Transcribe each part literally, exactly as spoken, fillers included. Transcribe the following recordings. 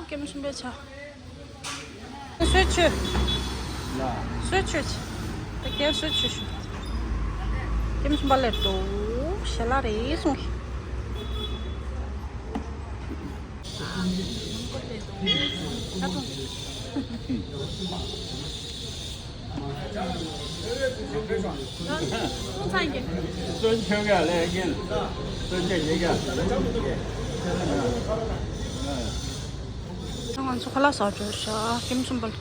ཀེམ་གསུམ་པའི་ཆ། སུས་ཆུ། སུས་ཆུ་ཆི། ད་ཀེམ་སུས་ཆུ་ཞུ། ཀེམ་གསུམ་པ་ལས་འགྲོ། ཞལ་ལག་རེད་གསུང་གི། ད་དུང་། ང་ཚོ་ཁ་ལག་ཟ་འགྲོ་ཤག་ཀེམ་གསུམ་པ་ལ།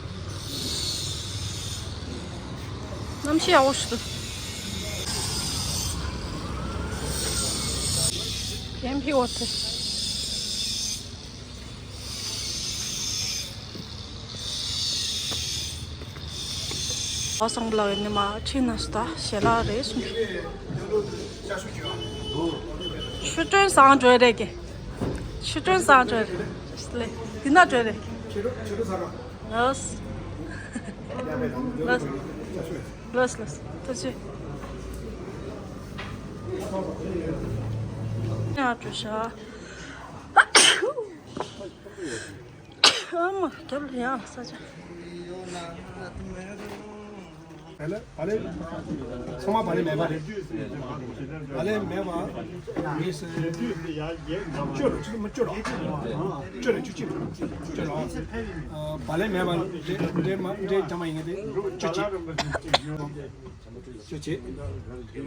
གནམ་གཤིས་ཡག་པོ་ཞིག་འདུག་ཀེམ་ཕི་འོ་ཐེ། ཨོ་སང་ལགས་ནི་མ་ཁྲིད་ན་སྟ་ཞལ་ལག་རེད་གསུང་། ཆུ་སྒྲོན་བཟང་འགྲོ་རེད་ཀྱི། ཆུ་སྒྲོན་བཟང་འགྲོ་རེད། ལེ། འདི་ན་འགྲོ་རེད། ལོས། ལོས་ལོས་ལོས། ཐུགས་རྗེ་ཆེ། ཡང་འགྲོ་ཤག་ཨ་མ་རྒྱབ་ལ་ཡང་ས་ཆ། བ་ལན། བ་ལན། ཚང་མ་བ་ལན་མེད་པ་རེད། བ་ལན་མེད་པ། མི་སེར། བཅུ་རེད། བཅུ་མི་བཅུ་རེད། བཅུ་རེད། བཅུ་གཅིག་བཅུ་རེད། བ་ལན་མེད་པ་འདྲེ་འདྲེ་མ་འདྲེ་རྐྱང་མ་ཡིན་ངེས་ཏེ་བཅུ་གཅིག་བཅུ་གཅིག་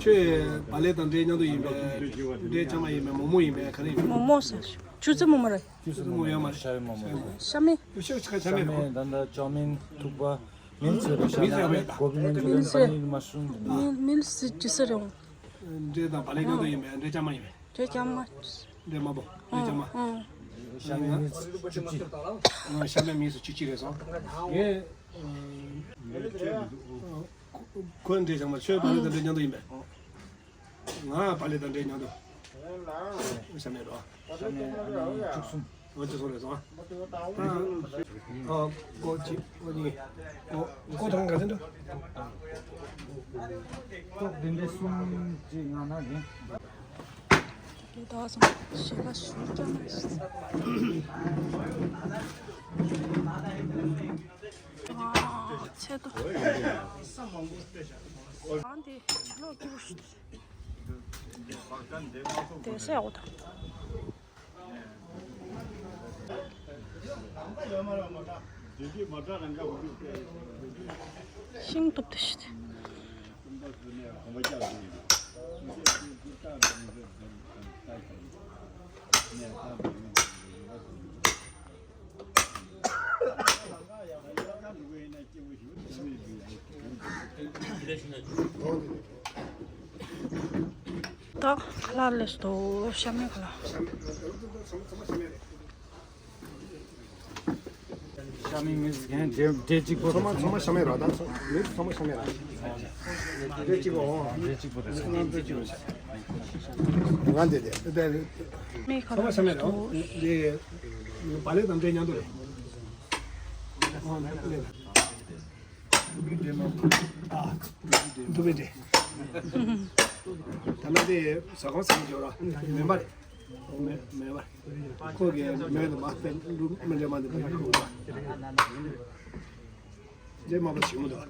ཁྱོད་བ་ལན་དང་འདྲེ་མཉམ་དུ་ཡིན་པས། འདྲེ་རྐྱང་མ་ཡིན་པས། མོག་མོག་ཡིན་པས། ག་རེ་ཡིན་པས། མོག་མོག་ཟེར། ཆུ་ཚོད་མོག་མོག་རེད། ཆུ་ཚོད་མོག་མོག་ཡོད་མ་རེད། ཤ་བའི་མོག་མོག་ཟེར། ཤ་མེད། ཤ་ཤ་ཤ་མེད་རེད། ད་ལྟ་ཅའོ་མིན། ཐུག་པ། མིན་ཚོད་རེད། ཤ་མེད་རེད། གོ་བི་མན་ཅུ་རི་ཡན། པ་ནིར་མ་ཤུ་རུམ། མིན་མིན་སི་ཅི་ཟེར་རེད། འདྲེ་དང་བ་ལན་མཉམ་དུ་ཡིན་པས། འདྲེ་རྐྱང་མ་ཡིན་པས། འདྲེ་རྐྱང་མ། འདྲེ་མ་པོ། འདྲེ་རྐྱང་མ། ཨང་ཨང་། ཤ་མེད་མིན་སི་བཅུ་གཅིག་ཨང་། ཤ་མེད་མིན་སི་བཅུ་གཅིག་རེད་སོང་། ངས། ཁོ་འདྲེ་རྐྱང་མ། ཁྱོད་བ་ལན་དང་འདྲེ་མཉམ་དུ་ཡིན་པས། ང་བ་ལན་དང་འདྲེ་མཉམ་དུ། ཤ་མེད་རོ། ཤ་མེད་ཨ་ནི་བཅུ་གསུམ། འོ་བཅུ་གསུམ་རེད་སོང་། ཨ་ཨ་ཀོ་གཅིག་ཀོ་གཉིས། ཀོ་ཀོ་ཐང་ག་ཚོད་འདུག་ཀོ་བདུན་འདྲེ་གསུམ་གཅིག་ང་ན་ཡིན། དེ་དག་སོང་ཞེས་པ་ཞུ་ཀྱང་མ་ཤེས། ཨ་ཚེ་ཏོ། ཨང་དེ་ལོ་སྐྱིད་པོ་ཞིག་དེ་སེ་འོ་ད། ཤིང་ཏོབ་དེ་ཞིག་ད་ལ་ལས་དོ་ཤ་མེད་ག་ལ། ཤ་མེད་མི་ཟིག་གན་འདྲེ་འདྲེ་གཅིག་པོ་ཚང་མ་ཚང་མ་ཤ་མེད་ར། ད་ཚང་མི་ཚང་མ་ཤ་མེད་ར། འདྲེ་གཅིག་པོ་འོང་། འདྲེ་གཅིག་པོ་རེད། ང་འདི་དེ་དེ་མེད་ག་ལ། ཚང་མ་ཤ་མེད་ར། འདི་བ་ལན་དང་འདྲེ་མཉམ་དུ་རེད། འདུག་པའི་འདྲེ། ད་ནང་དེ་ཟ་ཁང་ཟ་ཁང་ཅིག་ཡོད་ར། མེ་འབར། མེ་མེ་འབར། ཁོ་གི་མེ་དུ་མ་སྟེ་ལུ་མི་འདྲེ་མ་དེ་མི་ཁུག་པ། འདྲེ་མ་པ་ཞིག་མི་འདུག་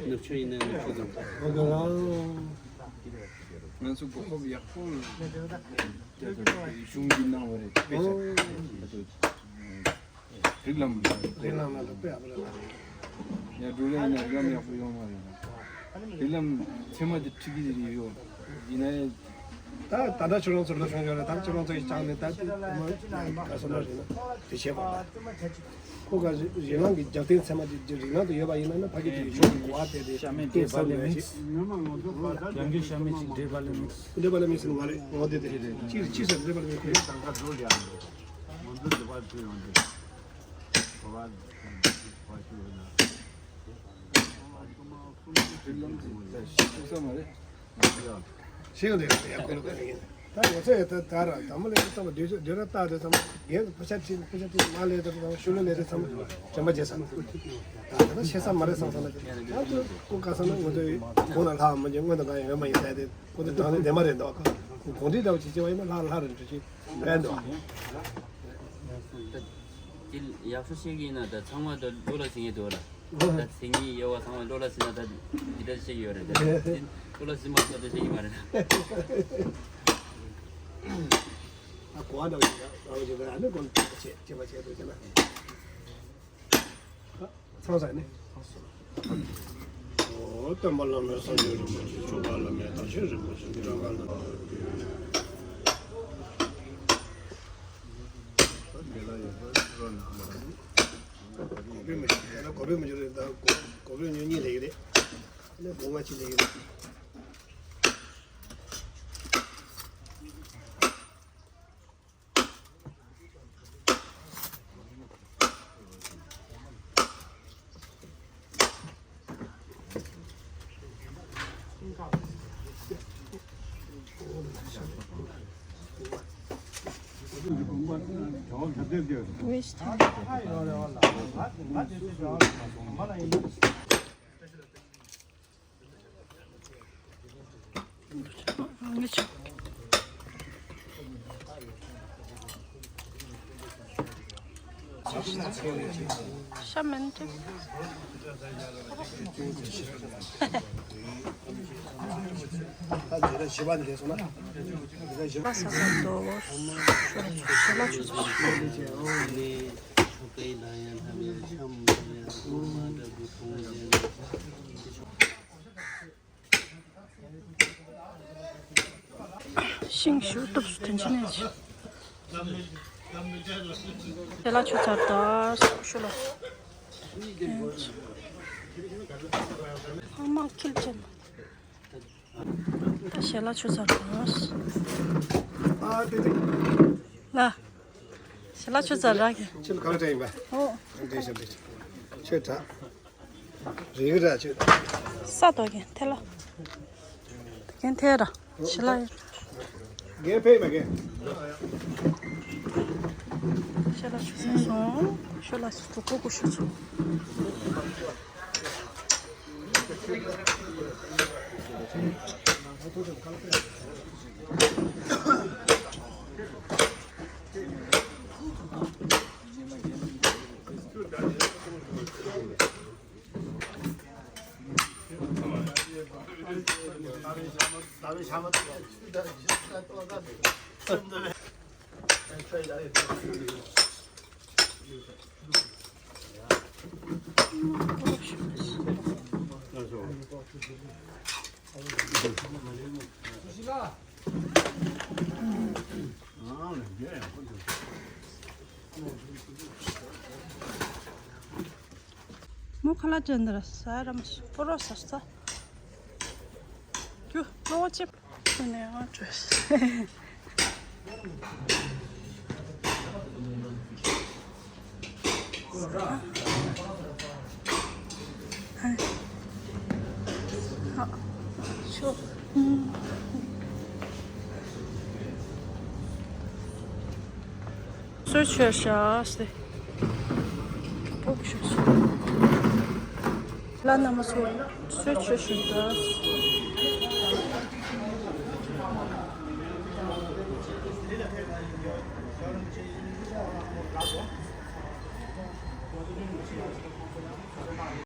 ནུབ་ཕྱོགས་ཡིན་ན་ནུབ་ཕྱོགས་ཙམ། ང་ཚོ་གོ་སྐབས་ཡག་པོ་གཞུང་གིས་གནང་བ་རེད། དཔེ་ཆ་རིགས་ལམ། རིགས་ལམ་ལ་དཔེ་ཡག་པོ་རེད། ཡ་འགྲོ་ལེ་ཡིན་ན་རིགས་ལམ་ཡག་པོ་ཡོང་མ་རེད། རིགས་ལམ་ཚད་མ་དེ་ཁྲིད་ཀྱི་རེད་ཡོད། ཡིན་ན་ཡང་ ད་ད་ལྟ་ཁྱོད་རང་ཚོ་ལོ་ཆུང་ཆུང་རེད། ད་ཁྱོད་རང་ཚོ་ཡི་ཅང་ནས་ད་དེ་མ་ག་སོ་ན་རེད་ན་དེ་བྱས་པ་ལ། ཁོ་ག་རིང་ལང་གི་རྒྱབ་རྟེན་ཚད་མ་གི་རིང་ལང་དུ་ཡོད་པ་ཡིན་ན་ན་ཕ་གི་དེ་ཤོག་གི་གོ་བ་དེ་དེ་ཤ་མེད་ཏེ་འདྲེས་པ་ས་ལས་ནས་མིགས། ཡང་གི་ཤ་མེད་ཅིག་འདྲེས་པ་ལས་མིགས། འདྲེས་པ་ལས་མིགས་ཟེར་ནི་མ་རེད། འོ་དེ་དེ་ཅིར་ཅིར་ཟེར་འདྲེས་པ་ལས་མིགས་ཁོ་ཡོད། ཤེས་ཡོང་དེ་ཡག་པོ་ལོ་ག་ཡིན། ད་ང་ཚོས་ད་ད་ར་དམ་ལས་ཙམ་བདུད་བདུད་ར་བཏགས་དེ་ཙམ་རྒན་ཕུ་ཤ་ཁྲིད་ཕུ་ཤ་ཁྲིད་མ་ལས་དེ་ཙམ་ཤུ་ལུ་ལས་དེ་ཙམ་དྲན་པ་བརྗེད་ས། ད་ད་ཤེས་ས་མ་རེད་བསམ་ས་ན་ང་ཚོས་ཀོ་ག་ས་ན་ང་ཚོས་གོང་ན་ལྷག་མ་རྒྱུ་སྔོན་དུ་གང་ཡང་ཡོད་མ་ཡིན་ས་དེ་ཁོ་ཚོ་དྲང་ནས་བདེ་མ་རེད་འདུག་གོང་འདྲི་འདྲ་བོ་ཅིག་བྱས་པ་ཡིན་ན་ལྷག་ལྷག་རེད་འགྲོ་ཅིག་བས་འདུག་དེ་ཡག་ཤོས་ཤིག་ཡིན་ན་ད་ཚང་མ་ད་བློ་ལ་ཟིན་གྱི་འདུག་ལ། ད་མཚན་ཉིད་དབྱེ་བ་ཚང་མ་བློ་ལ་ཟིན་ན་ད་འདི་འདྲ་ཤེས་ཀྱི་ཡོད་རེད། ད་བློ་ལ་ཟིན་མ་ཐུབ་ད་ཤེས་ཀྱི་མ་རེད། ཨ་གོ་བ་འདྲ་བ་ཞིག་རང་བཞིན་གྱི་ཨ་ནི་གོ་བ་བྱེད་བྱེད་པ་བྱེད་དུ་བྱེད་ན། ཚང་ས་ནི། ཨོ་སྟོན་པ་བླ་མེད་སངས་རྒྱས་རིན་པོ་ཆེ། ཆོས་པ་བླ་མེད་བདག་ཆེན་རིན་པོ་ཆེ། འདི་རང་ག་ལ། གོ་བེ་མི་འཇུ་རེད། ད་གོ་བེ་མི་འཇུ་རེད། ད་གོ་གོ་བེ་ཉོ་གཉིས་ལས་ཀྱི་རེད། ཨ་ནི་སྒོ་ང་གཅིག་ལས་ཀྱི་རེད། ཤ་མེད་ཅིག་ད་ཇི་ལྟར་ཞི་བ་འདས་སོང་ན། ཇི་ལྟར་ཞི་བ། ས་ས་དོ། ཤོ་ལ་ཆུ་ཆུ་ཆུ། ཤིང་ཞུ་གཏུབས་སུ་དོན་ཆེན་ནས་ཆུ། དེ་ལ་ཆུ་ཚར་ད་ཤོ་ལ། ཨ་མ་ཁིལ་ཅན། ད་ཞལ་ལག་ཆུ་ཚར་རོགས། ཨ་ཏི་ཏི། ལ། ཞལ་ལག་ཆུ་ཚར་རག་གི། ཁྱོད་ག་ལ་དྲན་ཡིན་པ། ཨོ། འདྲེས་ཤག་འདྲེས་ཤག་ཁྱོད་དྲག་རིག་ར་ཁྱོད། ས་དོ་གན་ཐེ་ལ། གན་ཐེ་ར། ཞལ་ལག་ཡོད། གན་ཕེ་མ་གན། ཞལ་ལག་ཆུ་ཚར་སོང་། ཞལ་ལག་ཆུ་ཚར་ཀོ་ཀོ་ཤུ་ཚོ། མོ་ཁ་ལག་ཅན་འདིར་ས་རམ་སྤོ་རོ་སར་ས། ཁྱོད་གློ་བོ་ཆེ། ཁྱོད་ནས་ང་བྲོས། ཨ། ཤོ། ཨུམ། སོས་ཆོས་ཤ་སྟེ། ཕོག་ཤོ་ཤོ། ལ་ན་མ་སོ། སོས་ཆོས་ཤོ་ད།